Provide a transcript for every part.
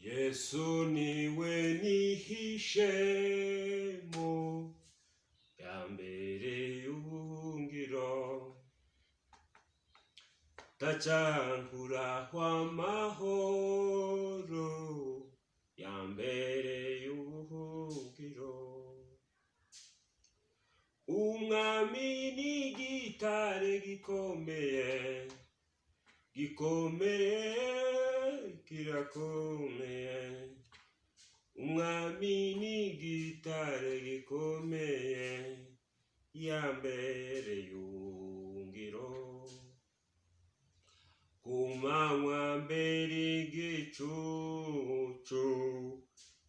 Yesu niwe nihishemo, yambereye ubuhungiro, tacankuraho amahoro, yambereye ubuhungiro. Umwami ni igitare gikomeye, gikomeye, kirakomeye. Umwami ni igitare gikomeye, yambereye ubuhungiro. Ku manywa ambera igicucu,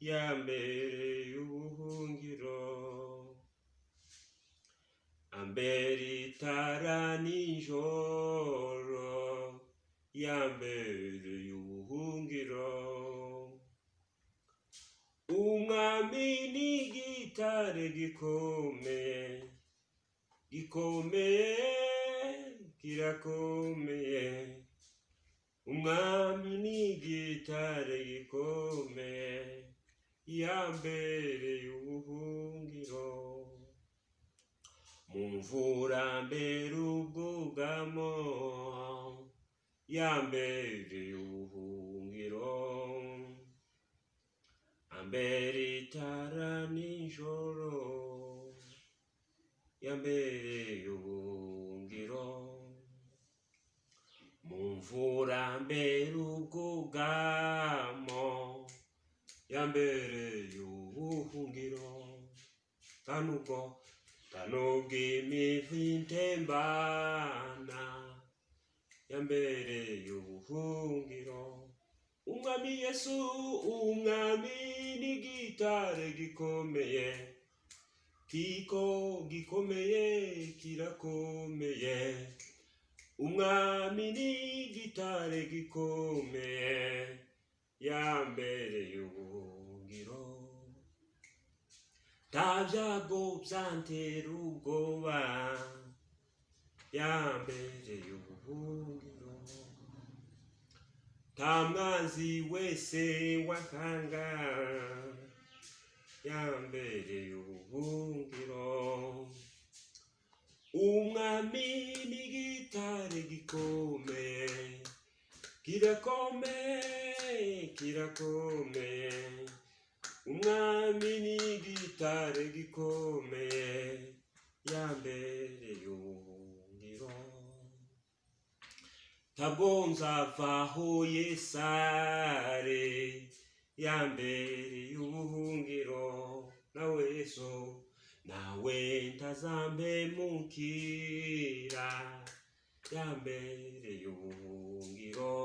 yambereye ubuhungiro. Ambera itara nijoro, yambereye ubuhungiro. Umwami ni igitare gikomeye, gikomeye, kirakomeye. Umwami ni igitare gikomeye, yambereye ubuhungiro. Mu mvura ambera ubwugamo, yambereye ubuhungiro. Ambera itara nijoro, yambereye ubuhungiro. Mu mvura ambera ubwugamo, yambereye ubuhungiro. Nta nubwo imivu itembana, yambereye ubuhungiro. Umwami Yesu, umwami ni igitare gikomeye, kiko gikomeye, kirakomeye. Umwami ni igitare gikomeye, yambereye ubuhungiro. Nta byago byantera ubwoba, yambereye ubuhungiro. Nta mwanzi wese wankanga, yambereye ubuhungiro. Umwami ni igitare gikomeye, kirakomeye, kirakomeye. Umwami ni igitare gikomeye, yambereye ubuhungiro. Ntabwo nzavaho Yesu ari, yambereye ubuhungiro. Nawe Yesu nawe ntazambemukira, yambereye ubuhungiro.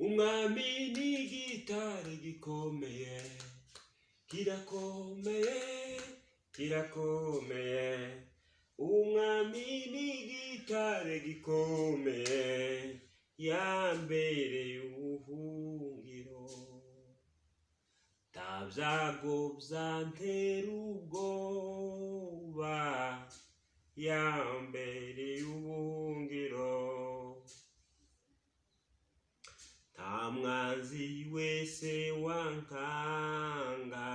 Umwami ni igitare gikomeye, kirakomeye, kirakomeye. Umwami ni igitare gikomeye, yambereye ubuhungiro. Nta byago byantera ubwoba, yambereye ubuhungiro. Nta mwanzi wese wankanga,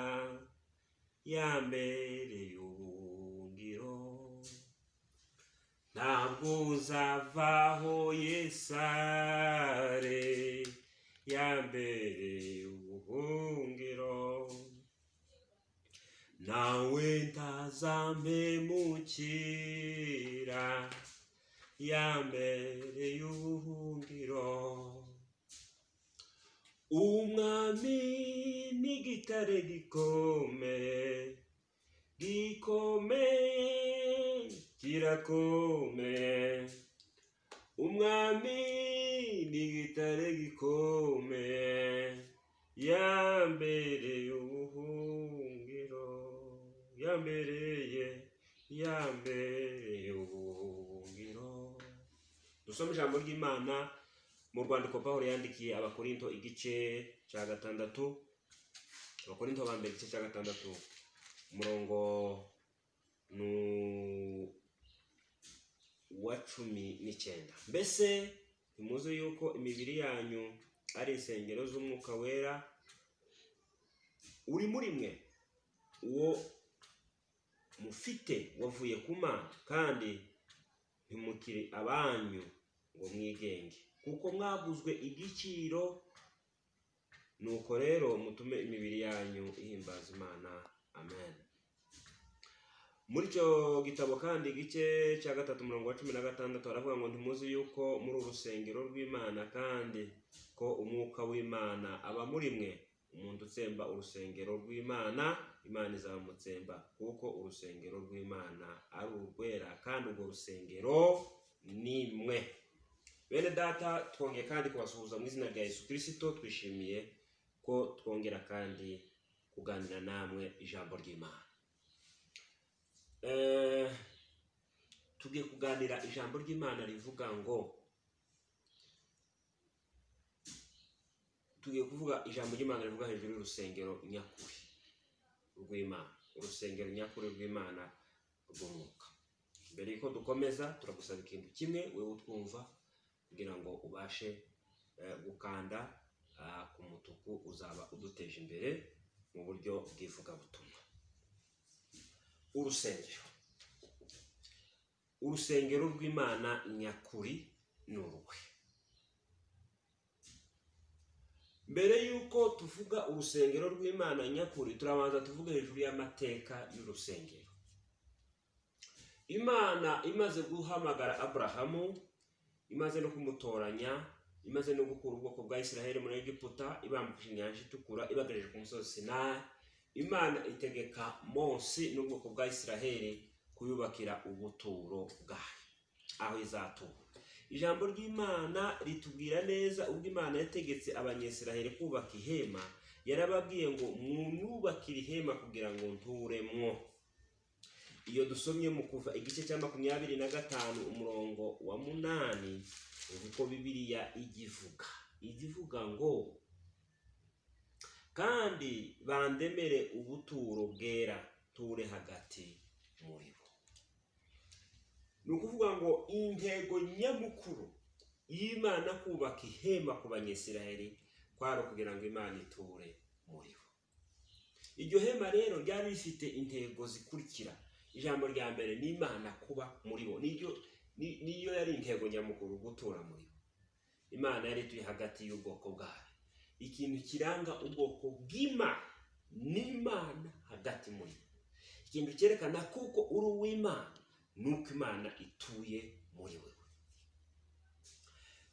yambereye ubuhungiro. Ntabwo nzavaho Yesu ari, yambereye ubuhungiro. Nawe ntazampemukira, yambereye ubuhungiro. Umwami ni igitare gikomeye, gikomeye, kirakomeye. Umwami ni igitare gikomeye, yambereye ubuhungiro, yambereye ubuhungiro. Dusome ijambo ry'Imana mu rwandiko Pawulo yandikiye Abakorinto, igice cya gatandatu. Abakorinto ba mbere, igice cya gatandatu, umurongo ni wa 19. Mbese ntimuzi yuko imibiri yanyu ari insengero z'Umwuka Wera uri muri mwe, uwo mufite wavuye ku Mana, kandi ntimukiri abanyu ngo mwigenge, kuko mwaguzwe igiciro. Nuko rero mutume imibiri yanyu ihimbaza Imana. Amen. Muri icyo gitabo kandi, igice cya 3, umurongo wa 16, haravuga ngo: "Ntimuzi yuko muri urusengero rw'Imana, kandi ko Umwuka w'Imana aba muri mwe? Umuntu utsemba urusengero rw'Imana, Imana izamutsemba, kuko urusengero rw'Imana ari urwera, kandi urwo rusengero ni mwe." Bene Data, twongeye kandi kubasuhuza mu izina rya Yesu Kirisito. Twishimiye ko twongera kandi kuganira namwe ijambo ry'Imana. Tugiye kuganira ijambo ry'Imana rivuga ngo, tugiye kuvuga ijambo ry'Imana rivuga hejuru y'urusengero nyakuri rw'Imana, urusengero nyakuri rw'Imana rw'umwuka. Mbere y'uko dukomeza, turagusaba ikintu kimwe, wowe utwumva, kugira ngo ubashe gukanda ku mutuku, uzaba uduteje imbere mu buryo bw'ivugabutumwa. Urusengero rw'Imana nyakuri ni uruhe? Mbere y'uko tuvuga urusengero rw'Imana nyakuri, turabanza tuvuge hejuru y'amateka y'urusengero. Imana imaze guhamagara Aburahamu, imaze no kumutoranya, imaze no gukura ubwoko bwa Israheli muri Egiputa, ibambukije Inyanja Itukura, ibagejeje ku musozi Sinayi, Imana itegeka Mose n'ubwoko bwa Israheli kuyubakira ubuturo bwayo, aho izatura. Ijambo ry'Imana ritubwira neza, ubwo Imana yategetse Abanyesiraheli kubaka ihema, yarababwiye ngo: "Munyubakire ihema kugira ngo nturemwo." Iyo dusomye mu Kuva igice cya 25, umurongo wa 8, uzi ko Bibiliya ijya ivuga ngo: "Kandi bandemere ubuturo bwera, ture hagati muri bo." Ni ukuvuga ngo intego nyamukuru y'Imana kubaka ihema ku Banyesiraheli kwari ukugira ngo Imana iture muri bo. Iryo hema rero ryari rifite intego zikurikira. Ijambo rya mbere ni Imana kuba muri bo. Niyo yari intego nyamukuru, gutura muri bo. Imana yari ituye hagati y'ubwoko bwayo. Ikintu kiranga ubwoko bw'Imana n'Imana hagati muri bo, ikintu cyerekana kuko uri uw'Imana, ni uko Imana ituye muri wewe.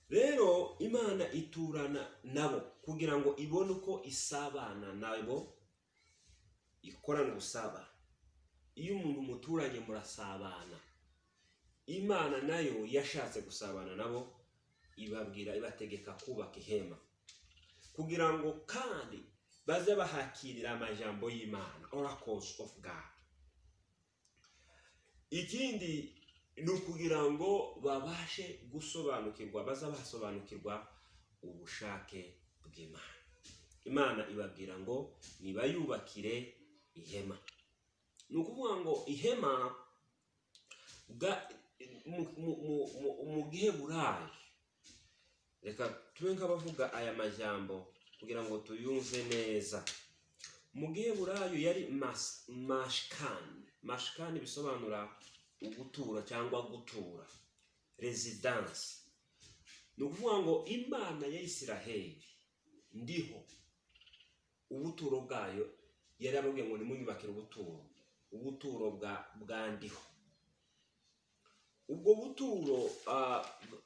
Rero Imana iturana nabo kugira ngo ibone uko isabana nabo, ikorana ubusabane. Iyo umuntu muturanye murasabana. Imana nayo yashatse gusabana nabo, ibabwira, ibategeka kubaka ihema kugira ngo kandi baze bahakirira amajambo y'Imana, oracles of God. Ikindi ni ukugira ngo babashe gusobanukirwa, baza basobanukirwa ubushake bw'Imana. Imana ibabwira ngo nibayubakire ihema. Ni ukuvuga ngo ihema mu Giheburayo, reka tube nk'abavuga aya majambo kugira ngo tuyumve neza, mu Giheburayo yari mashikani. Mashikani bisobanura ugutura cyangwa gutura, residence. Ni ukuvuga ngo Imana ya Isiraheli ndiho ubuturo bwayo. Yari ababwiye ngo: "Nimunyubakire ubuturo, ubuturo bwa ndiho." Ubwo buturo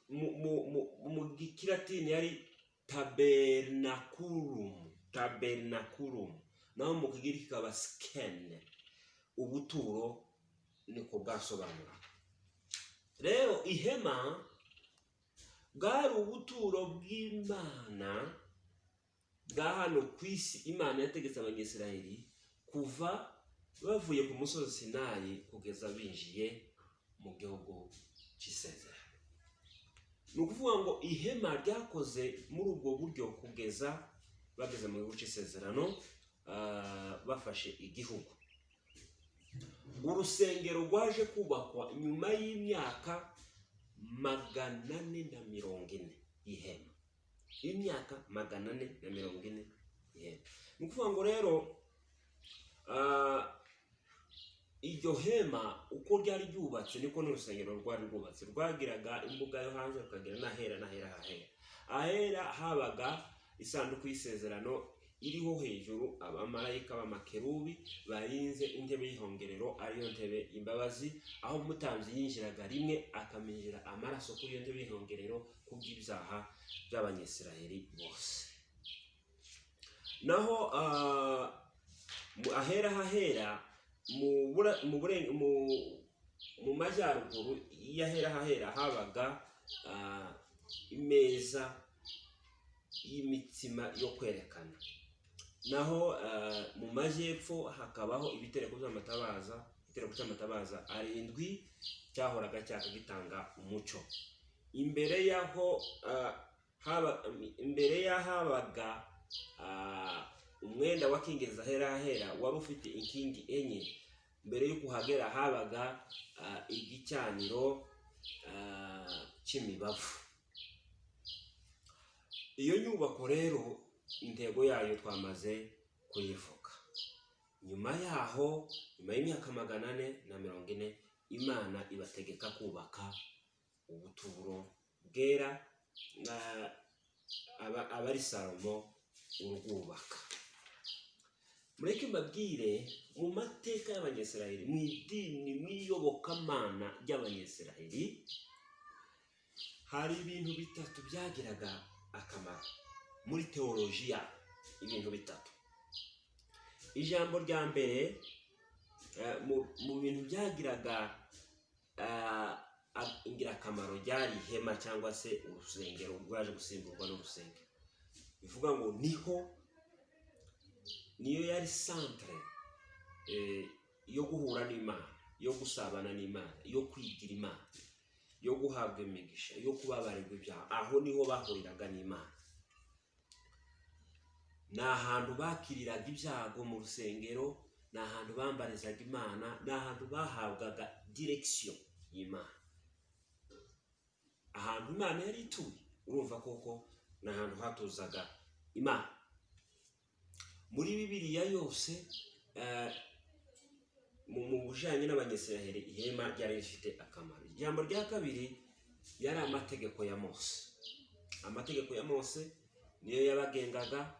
mu Kilatini yari tabernaculum, tabernaculum, naho mu Kigiriki kikaba skene. Ubuturo niko bwasobanura. Rero ihema bwari ubuturo bw'Imana bwa hano ku isi. Imana yategetse Abanyisiraheli kuva bavuye ku musozi Sinayi kugeza binjiye mu gihugu cy'isezerano. Ni ukuvuga ngo ihema ryakoze muri ubwo buryo kugeza bageze mu gihugu cy'isezerano, bafashe igihugu. Urusengero rwaje kubakwa nyuma y'imyaka 440 y'ihema. Imyaka 440 ihema. Ni ukuvuga ngo rero iryo hema uko ryari ryubatse niko n'urusengero rwari rwubatse. Rwagiraga imbuga yo hanze, rukagira n'ahera n'ahera hahera. Ahera habaga isanduku y'isezerano iriho hejuru abamarayika b'amakerubi barinze intebe y'ihongerero, ariyo ntebe imbabazi, aho umutambyi yinjiraga rimwe akaminjira amaraso kuri iyo ntebe y'ihongerero kubw'ibyaha by'Abanyisiraheli bose. Naho ahera hahera mu majyaruguru y'ahera hahera habaga imeza y'imitsima yo kwerekana. Naho mu majyepfo hakabaho ibitereko by'amatabaza, igitereko cy'amatabaza arindwi cyahoraga cyaka gitanga umucyo. Imbere y'aho haba imbere y'ahabaga umwenda wakingiriza ahera hahera wari ufite inkingi enye. Mbere yo kuhagera habaga igicaniro cy'imibavu. Iyo nyubako rero intego yayo twamaze kuyivuga. Nyuma yaho, nyuma y'imyaka 440, Imana ibategeka kubaka ubuturo bwera, aba ari Salomo urwubaka. Mureke mbabwire, mu mateka y'Abanyisiraheli, mu idini, mu iyobokamana ry'Abanyisiraheli, hari ibintu bitatu byagiraga akamaro muri teolojiya, ibintu bitatu. Ijambo rya mbere mu bintu byagiraga ingirakamaro ryari ihema cyangwa se urusengero rwaje gusimburwa n'urusengero. Bivuga ngo niho niyo yari centre yo guhura n'Imana, yo gusabana n'Imana, yo kwigira Imana, yo guhabwa imigisha, yo kubabarirwa ibyaha. Aho niho bahuriraga n'Imana. Ni ahantu bakiriraga ibyago mu rusengero, ni ahantu bambarizaga Imana, ni ahantu bahabwaga direction y'Imana, ahantu Imana yari ituye. Urumva koko ni ahantu hatuzaga Imana. Muri Bibiliya yose, mu bujyanye n'Abanyisiraheli, ihema ryari rifite akamaro. Ijambo rya kabiri yari amategeko ya Mose. Amategeko ya Mose niyo yabagengaga.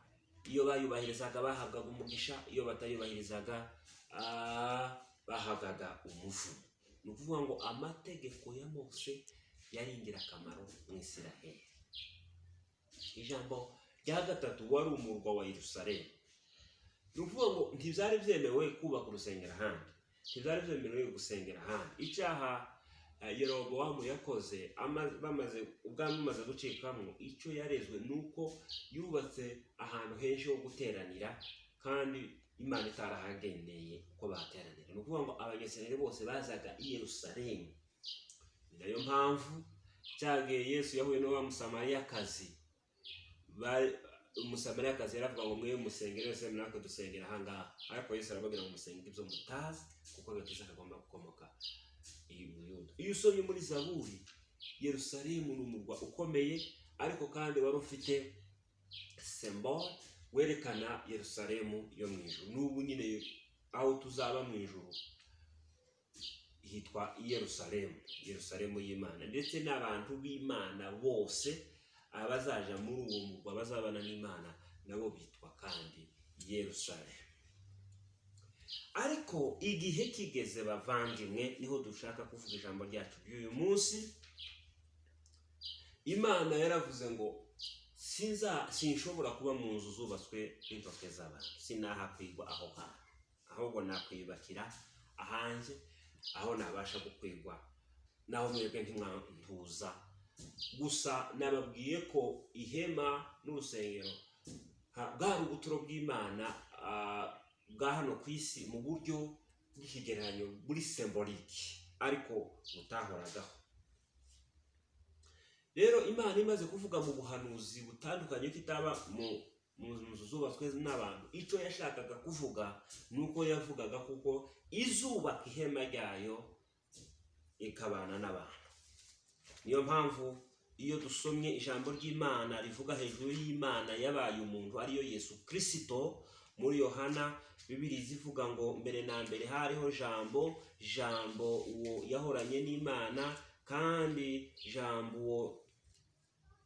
Iyo bayubahirizaga bahabwaga umugisha, iyo batayubahirizaga bahabwaga umuvumo. Ni ukuvuga ngo amategeko ya Mose yari ingirakamaro mu Isiraheli. Ijambo rya gatatu wari umurwa wa Yerusalemu. Ni ukuvuga ngo ntibyari byemewe kubaka urusengero ahandi, ntibyari byemerewe gusengera ahandi. Icyaha Yerobowamu yakoze bamaze ubwami bumaze gucikamo, icyo yarezwe ni uko yubatse ahantu henshi ho guteranira kandi Imana itarahageneye ko bateranira. Ni ukuvuga ngo Abanyisirayeli bose bazaga i Yerusalemu. Ni nayo mpamvu cyagihe Yesu yahuye n'uwa Musamariyakazi, Umusamariyakazi yaravuga ngo: "Mwe musengere Yerusalemu, natwe dusengera ahangaha." Ariko Yesu arababwira ngo: "Musenge ibyo mutazi, kuko agakiza kagomba gukomoka i Buyuda." Iyo usomye muri Zaburi, Yerusalemu ni umurwa ukomeye, ariko kandi wari ufite symbole werekana Yerusalemu yo mu ijuru. N'ubu nyine aho tuzaba mu ijuru hitwa Yerusalemu, Yerusalemu y'Imana. Ndetse n'abantu b'Imana bose abazaja muri uwo murwa bazabana n'Imana nabo bitwa kandi Yerusalemu. Ariko igihe kigeze, bavandimwe, niho dushaka kuvuga ijambo ryacu ry'uyu munsi. Imana yaravuze ngo: "Sinza, sinshobora kuba mu nzu zubatswe n'intoke z'abantu, sinahakwigwa aho hantu, ahubwo nakwiyubakira ahanjye aho nabasha gukwigwa, naho mwebwe ntimwantuza." Gusa nababwiye ko ihema n'urusengero bwari ubuturo bw'Imana bwa hano ku isi mu buryo bw'ikigereranyo, buri symbolique, ariko butahoragaho. Rero Imana imaze kuvuga mu buhanuzi butandukanye ko itaba mu nzu zubatswe n'abantu, icyo yashakaga kuvuga ni uko yavugaga kuko izubaka ihema ryayo ikabana n'abantu. Niyo mpamvu Iyo dusomye ijambo ry'Imana rivuga hejuru y'Imana yabaye umuntu, ariyo Yesu Kirisito, muri Yohana Bibiri zivuga ngo mbere na mbere hariho Jambo, Jambo uwo yahoranye n'Imana, kandi Jambo uwo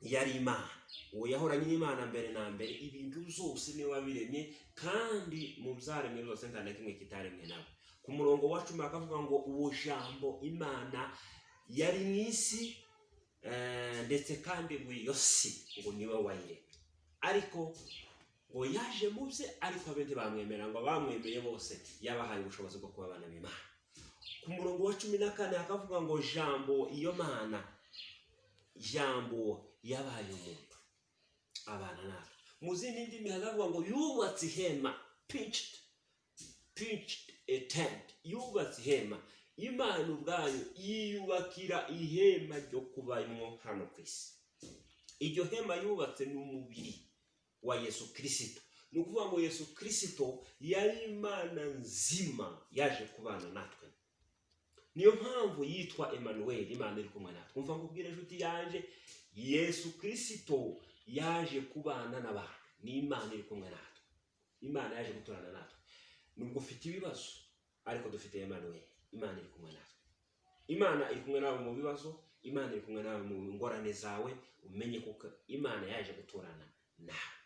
yari Imana. Uwo yahoranye n'Imana mbere na mbere, ibintu byose niwe wabiremye, kandi mu byaremwe byose nta na kimwe kitaremwe nawe. Ku murongo wa 10 akavuga ngo uwo Jambo Imana yari mu isi, ndetse kandi ngo iyo si ngo niwe wayiremye, ariko ngo yaje mu bye, ariko abe ntibamwemera. Ngo abamwemeye bose yabahaye ubushobozi bwo kuba abana b'Imana. Ku murongo wa 14 akavuga ngo Jambo, iyo Mana, Jambo yabaye umuntu abana natwe. Mu zindi ndimi hakavuga ngo yubatse ihema, pitched a tent, yubatse ihema. Imana ubwayo yiyubakira ihema ryo kubamo hano ku isi. Iryo hema yubatse ni umubiri wa Yesu Kirisito. Ni ukuvuga ngo Yesu Kirisito yari Imana nzima yaje kubana natwe. Niyo mpamvu yitwa Emmanuel, Imana iri kumwe natwe. Umva nkubwire, inshuti yanjye, Yesu Kirisito yaje kubana n'abantu, ni Imana iri kumwe natwe. Imana yaje guturana natwe. Nubwo ufite ibibazo, ariko dufite Emmanuel, Imana iri kumwe natwe. Imana iri kumwe nawe mu bibazo, Imana iri kumwe nawe mu ngorane zawe. Umenye kuko Imana yaje guturana nawe.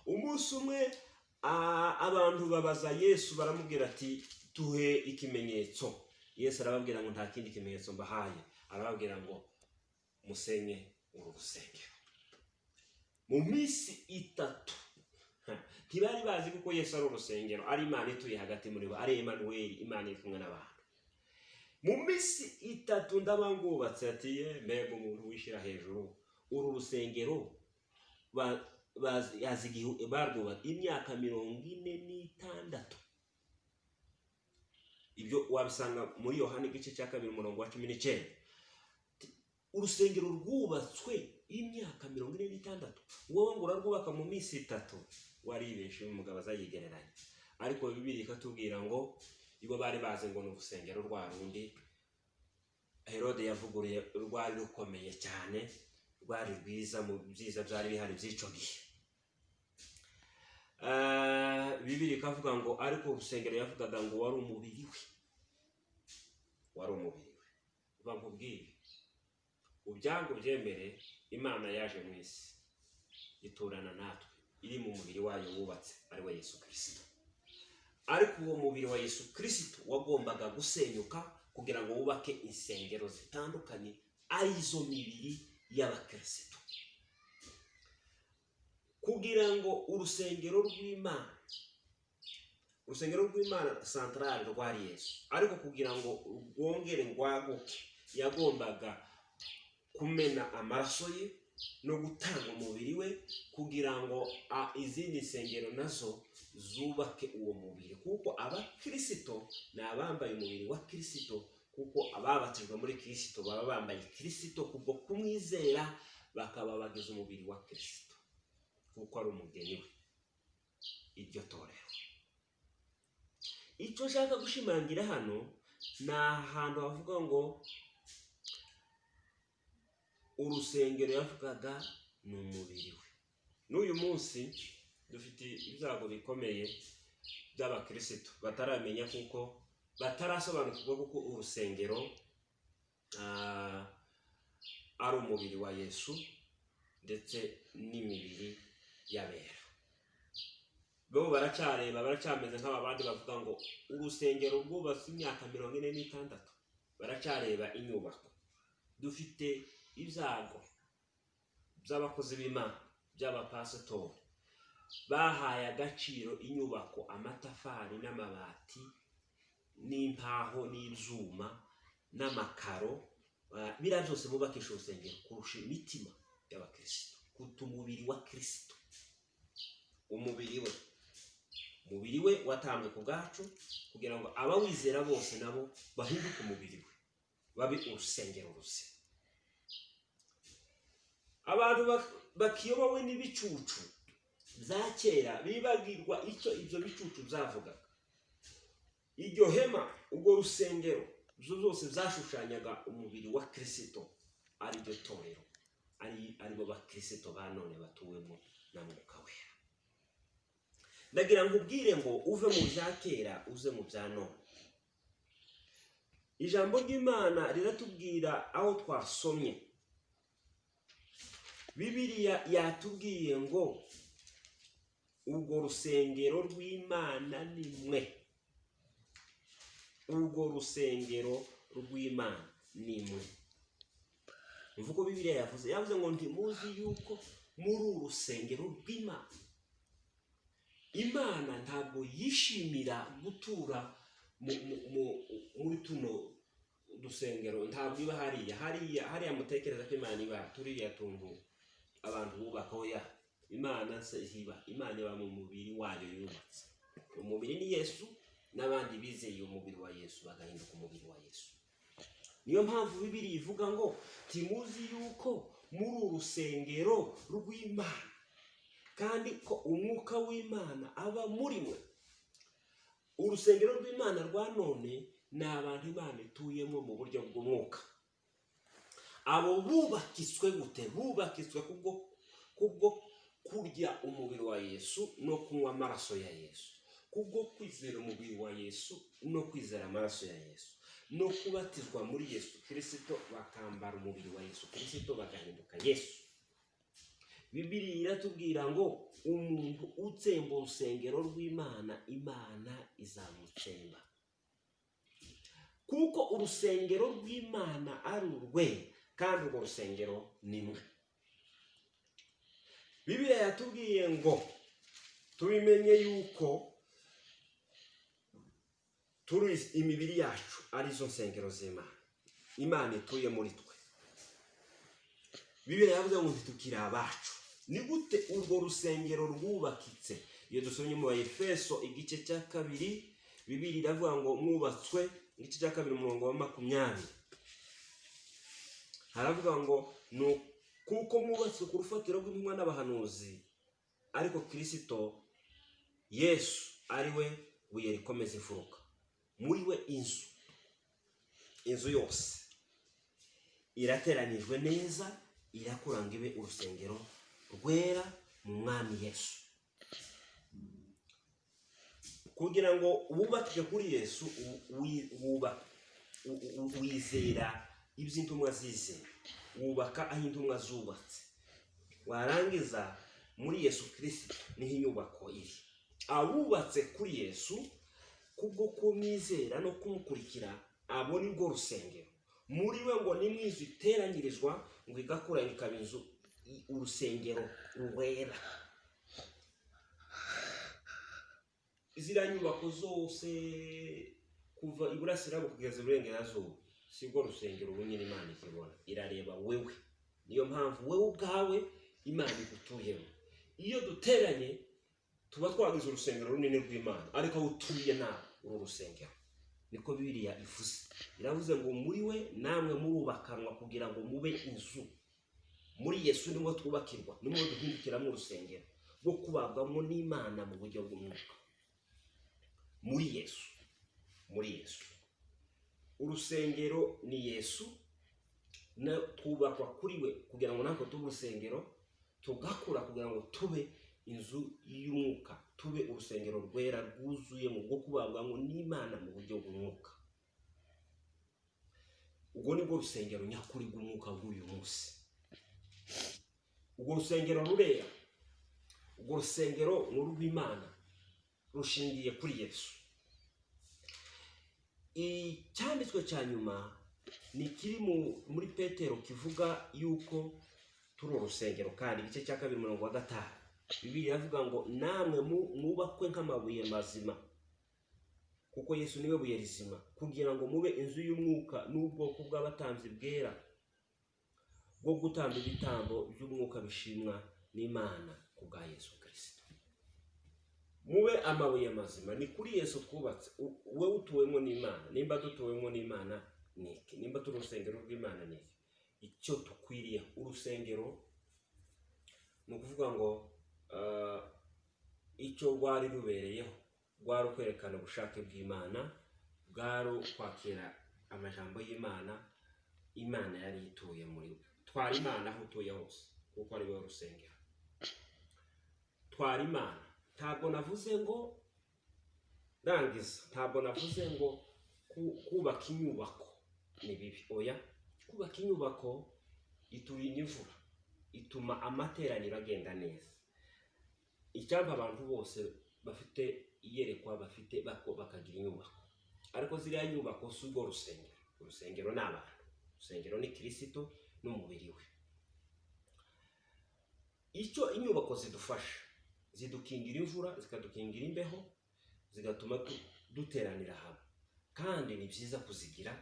Umunsi umwe abantu babaza Yesu, baramubwira ati: "Duhe ikimenyetso." Yesu arababwira ngo nta kindi kimenyetso mbahaye. Arababwira ngo musenye uru rusengero mu minsi 3. Ntibari bazi kuko Yesu ari urusengero, ari Imana ituye hagati muri bo, ari Emmanuel, Imana iri kumwe n'abantu. Mu minsi 3 ndaba ngubatse. Ati: "Ye, mbega umuntu wishyira hejuru! Uru rusengero yazi igihe barwubatse, imyaka 46." Ibyo wabisanga muri Yohani igice cya 2, umurongo wa 19. Urusengero rwubatswe imyaka 46, wowe ngo urarwubaka mu minsi 3? Waribeshe. Uyu mugabo azayigereranya, ariko Bibiri ikatubwira ngo ibo bari bazi ngo ni urusengero rwa rundi Herode yavuguruye, rwari rukomeye cyane, rwari rwiza mu byiza byari bihari by'icyo gihe. Bibiri ikavuga ngo ariko urusengero yavugaga ngo wari umubiri we, wari umubiri we. Uba nkubwire, ubyange ubyemere, Imana yaje mu isi iturana natwe iri mu mubiri wayo wubatse, ari we Yesu Kirisito. Ariko uwo mubiri wa Yesu Kirisito wagombaga gusenyuka kugira ngo wubake insengero zitandukanye, arizo mibiri y'abakirisitu, kugira ngo urusengero rw'Imana, urusengero rw'Imana centrale rwari Yesu, ariko kugira ngo rwongere rwaguke yagombaga kumena amaraso ye no gutanga umubiri we, kugira ngo izindi nsengero nazo zubake uwo mubiri, kuko abakirisito ni abambaye umubiri wa Kirisito, kuko ababatijwe muri Kirisito baba bambaye Kirisito kubwo kumwizera, bakaba bagize umubiri wa Kirisito, kuko ari umugeni we, iryo torero. Icyo nshaka gushimangira hano ni ahantu havuga ngo urusengero yavugaga ni umubiri we. N'uyu munsi dufite ibyago bikomeye by'abakirisitu bataramenya, kuko batarasobanukirwa kuko urusengero ari umubiri wa Yesu ndetse n'imibiri y'abera. Bo baracyareba, baracyameze nk'aba bandi bavuga ngo urusengero rwubatse imyaka 46. Baracyareba inyubako. Dufite ibyago by'abakozi b'Imana, by'abapasitori bahaye agaciro inyubako, amatafari n'amabati n'imbaho n'ibyuma n'amakaro, biriya byose bubakisha urusengero, kurusha imitima y'abakirisitu, kuruta umubiri wa Kirisito. Umubiri we, umubiri we watanzwe ku bwacu kugira ngo abawizera bose nabo bahinduke umubiri we, babe urusengero ruzima. Abantu bakiyobowe n'ibicucu bya kera, bibagirwa icyo ibyo bicucu byavugaga. Iryo hema, urwo rusengero, ibyo byose byashushanyaga umubiri wa Kirisito. Ari ryo torero, aribo bakirisito ba none batuwemo na Mwuka Wera. Ndagira ngo ubwire ngo uve mu bya kera uze mu bya none. Ijambo ry'Imana riratubwira aho twasomye Bibiliya, yatubwiye ngo urwo rusengero rw'Imana ni mwe. Urwo rusengero rw'Imana ni mwe. Imvugo Bibiliya yavuze, yavuze ngo ntimuzi yuko muri uru rusengero rw'Imana? Imana ntabwo yishimira gutura muri tuno dusengero. Ntabwo iba hariya hariya hariya mutekereza ko Imana iba, turiya tuntu abantu bubaka. Oya, Imana se iba? Imana iba mu mubiri wayo yubatse. Umubiri ni Yesu n'abandi bizeye umubiri wa Yesu, bagahinduka umubiri wa Yesu. Niyo mpamvu Bibiri ivuga ngo ntimuzi yuko muri uru rusengero rw'Imana, kandi ko Umwuka w'Imana aba muri mwe? Urusengero rw'Imana rwa none ni abantu Imana ituyemo mu buryo bw'umwuka. Abo bubakitswe gute? Bubakitswe kubwo kurya umubiri wa Yesu no kunywa amaraso ya Yesu, kubwo kwizera umubiri wa Yesu no kwizera amaraso ya Yesu, no kubatizwa muri Yesu Kirisito, bakambara umubiri wa Yesu Kirisito, bagahinduka Yesu. Bibiriya iratubwira ngo umuntu utsemba urusengero rw'Imana, Imana izamutsemba, kuko urusengero rw'Imana ari urwe, kandi urwo rusengero ni mwe. Bibiliya yatubwiye ngo tubimenye yuko turi imibiri yacu arizo nsengero z'Imana, Imana ituye muri twe. Bibiliya yavuze ngo ntitukiri abacu. Ni gute urwo rusengero rwubakitse? Iyo dusomye mu Efeso igice cya 2, Bibiliya iravuga ngo mwubatswe, igice cya 2 umurongo wa 20, haravuga ngo kuko mwubatswe ku rufatiro rw'intumwa n'abahanuzi, ariko Kirisito Yesu ari we buye rikomeza imfuruka. Muri we inzu yose irateranijwe neza, irakura ngo ibe urusengero rwera mu Mwami Yesu. Kugira ngo wubakike kuri Yesu, wizera ibyo intumwa zizera, wubaka aho intumwa zubatse. Warangiza muri Yesu Kirisito niho inyubako iri. Abubatse kuri Yesu kubwo kumwizera no kumukurikira, abo ni rwo rusengero. Muri we ngo ni inzu iteranyirizwa ngo igakura ikaba inzu, urusengero rwera. Ziriya nyubako zose kuva iburasirazuba kugeza iburengerazuba sibwo rusengero. Ubu nyine Imana ikibona, irareba wewe. Niyo mpamvu wewe ubwawe Imana igutuyemo. Iyo duteranye tuba twagize urusengero runini rw'Imana, ariko aho utuye nawe uru rusengero. Niko Bibiliya ivuze. Iravuze ngo muri we namwe murubakanwa kugira ngo mube inzu. Muri Yesu nimwo twubakirwa, nimwo duhindukiramo urusengero rwo kubabwamo n'Imana mu buryo bw'umwuka. Muri Yesu, muri Yesu urusengero ni Yesu, na twubakwa kuri we kugira ngo natwe tube urusengero, tugakura kugira ngo tube inzu y'umwuka, tube urusengero rwera rwuzuye mu bwo kubabwamo n'Imana mu buryo bw'umwuka. Ubwo nibwo rusengero nyakuri rw'umwuka bw'uyu munsi. Urwo rusengero rurera, urwo rusengero ni urw'Imana, rushingiye kuri Yesu. Icyanditswe cya nyuma ni kiri muri Petero, kivuga yuko turi urusengero, kandi igice cya 2 umurongo wa 5, Bibiliya iravuga ngo namwe mwubakwe nk'amabuye mazima, kuko Yesu niwe buye rizima, kugira ngo mube inzu y'umwuka n'ubwoko bw'abatambyi bwera bwo gutamba ibitambo by'umwuka bishimwa n'Imana ku bwa Yesu Kirisito. Mube amabuye mazima. Ni kuri Yesu twubatse. We utuwemo n'Imana. Nimba dutuwemo n'Imana ni iki? Nimba turi urusengero rw'Imana ni iki icyo dukwiriye? Urusengero ni ukuvuga ngo icyo rwari rubereyeho rwari ukwerekana ubushake bw'Imana, bwari ukwakira amajambo y'Imana. Imana yari ituye muri Twara Imana aho utuye hose, kuko ari wowe rusengero. Twara Imana. Ntabwo navuze ngo rangiza, ntabwo navuze ngo kubaka inyubako ni bibi. Oya, kubaka inyubako iturinda imvura, ituma amateraniro agenda neza. Icyampa abantu bose bafite iyerekwa, bafite bakagira inyubako. Ariko ziriya nyubako si urwo rusengero. Urusengero ni abantu, urusengero ni Kirisito n'umubiri we. Icyo inyubako zidufasha, zidukingira imvura, zikadukingira imbeho, zigatuma duteranira hamwe. Kandi ni byiza kuzigira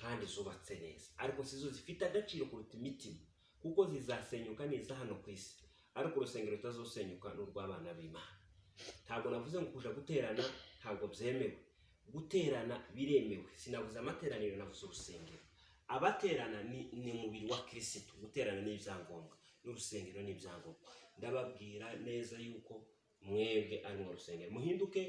kandi zubatse neza, ariko si zo zifite agaciro kuruta imitima, kuko zizasenyuka neza hano ku isi, ariko urusengero rutazosenyuka ni urw'abana b'Imana. Ntabwo navuze ngo kuja guterana ntabwo byemewe. Guterana biremewe. Sinavuze amateraniro, navuze urusengero. Abaterana ni umubiri wa Kirisitu. Guterana ni ibyangombwa, n'urusengero ni ibyangombwa. Ndababwira neza yuko mwebwe ari mu rusengero. Muhinduke,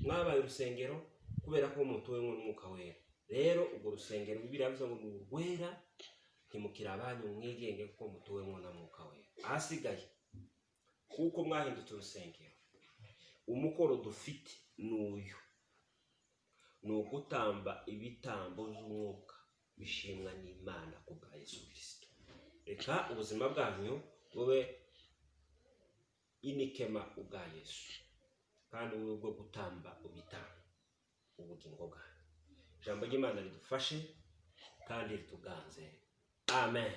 mwabaye urusengero kubera ko mutuwemo n'Umwuka Wera. Rero urwo rusengero, Bibiliya yavuze ngo ni urwera, ntimukiri abanyu, mwigenge kuko mutuwemo na Mwuka Wera. Ahasigaye, kuko mwahindutse urusengero, umukoro dufite ni uyu: ni ugutamba ibitambo by'umwuka bishimwa n'Imana ku bwa Yesu Kirisito. Reka ubuzima bwanyu bube inikema ubwa Yesu, kandi bube bwo gutamba ibitambo ubugingo bwanyu. Ijambo ry'Imana ridufashe kandi rituganze. Amen.